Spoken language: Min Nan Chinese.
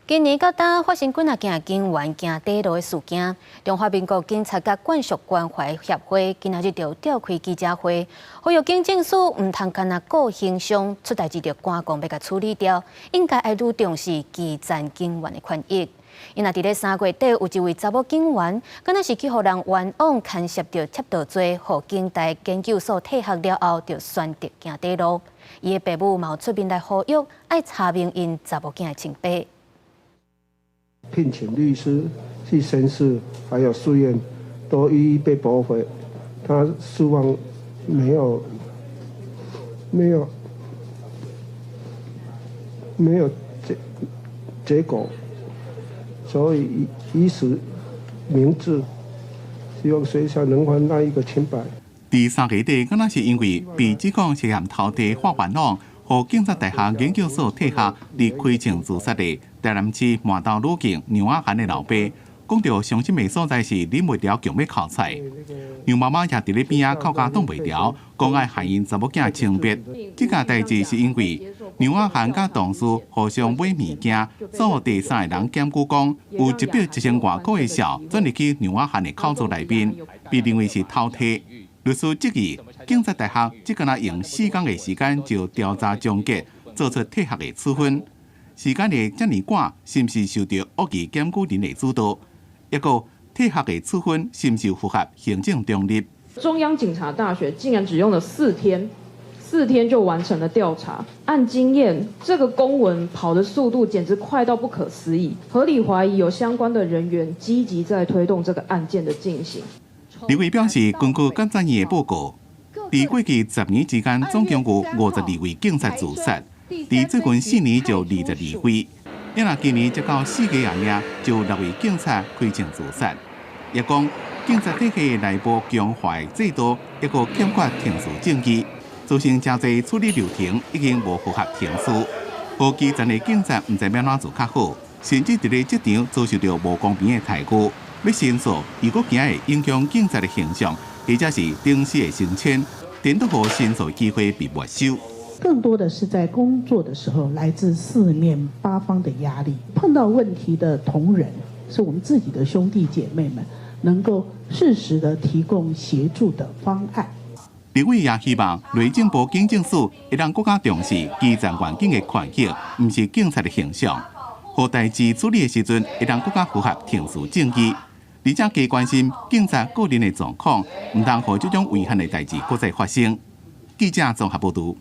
今年到今發生幾若件警員行短路的事件，中華民國警察佮眷屬關懷協會今仔日就召開記者會，呼籲警政署毋通干焦顧形象，出代誌就趕講欲共處理掉，應該愛愈重視基層警員的權益。𪜶若佇咧3月底有一位查某警員，敢若是去予人冤枉牽涉著竊盜罪，予警大研究所退學了後，就選擇行短路。伊的爸母嘛有出面來呼籲，愛查明𪜶查某囝的清白。聘請律師去申訴，還有訴願，都一一被駁回。他希望沒有結果，所以以死明志，希望學校能還他一個清白。佇3月底，敢若是因為被指控涉嫌偷提發冤枉，予警察大學研究所退學，而開槍自殺的台南市麻豆女警楊雅涵的老爸，講著傷心的所在是忍袂牢強欲哭出來。楊媽媽也佇咧邊仔哭甲擋袂牢，講愛還𪜶查某囝清白。這件代誌是因為楊雅涵佮同事互相買物件，所予第三個人檢舉講，有一筆一千外箍的數轉入去楊雅涵的口座內面，被認為是偷提。律師質疑，警察大學只敢若用4工的時間就調查終結，做出退學的處分，時間會遮爾趕，是毋是受著惡意檢舉人的主導？抑閣退學的處分是毋是符合行政中立？中央警察大學竟然只用了四天，四天就完成了調查。按經驗，這個公文跑的速度簡直快到不可思議，合理懷疑有相關的人員積極在推動這個案件的進行。立委表示，根據監察院的報告，佇過去10年之間，總共有52位警察自殺；佇最近4年就22位。抑若今年才到4月爾，就六位警察開槍自殺。也講警察體系內部強化制度，抑閣欠缺程序正義，造成誠濟處理流程已經無符合程序，予基層的警察毋知欲按怎做較好，甚至佇咧職場遭受著無公平的待遇。欲申訴，如果驚會影響警察的形象，或者是頂司的升遷，顛倒予申訴機會被沒收。更多的是在工作的時候，來自四面八方的壓力，碰到問題的同仁，是我們自己的兄弟姐妹們，能夠適時的提供協助的方案。立委也希望內政部警政署會當閣較重視基層員警的權益，毋是警察的形象。予代誌處理的時陣，會當閣較符合程序正義。而且加關心警察個人的狀況，毋通予這種遺憾的代誌閣再發生。記者綜合報導。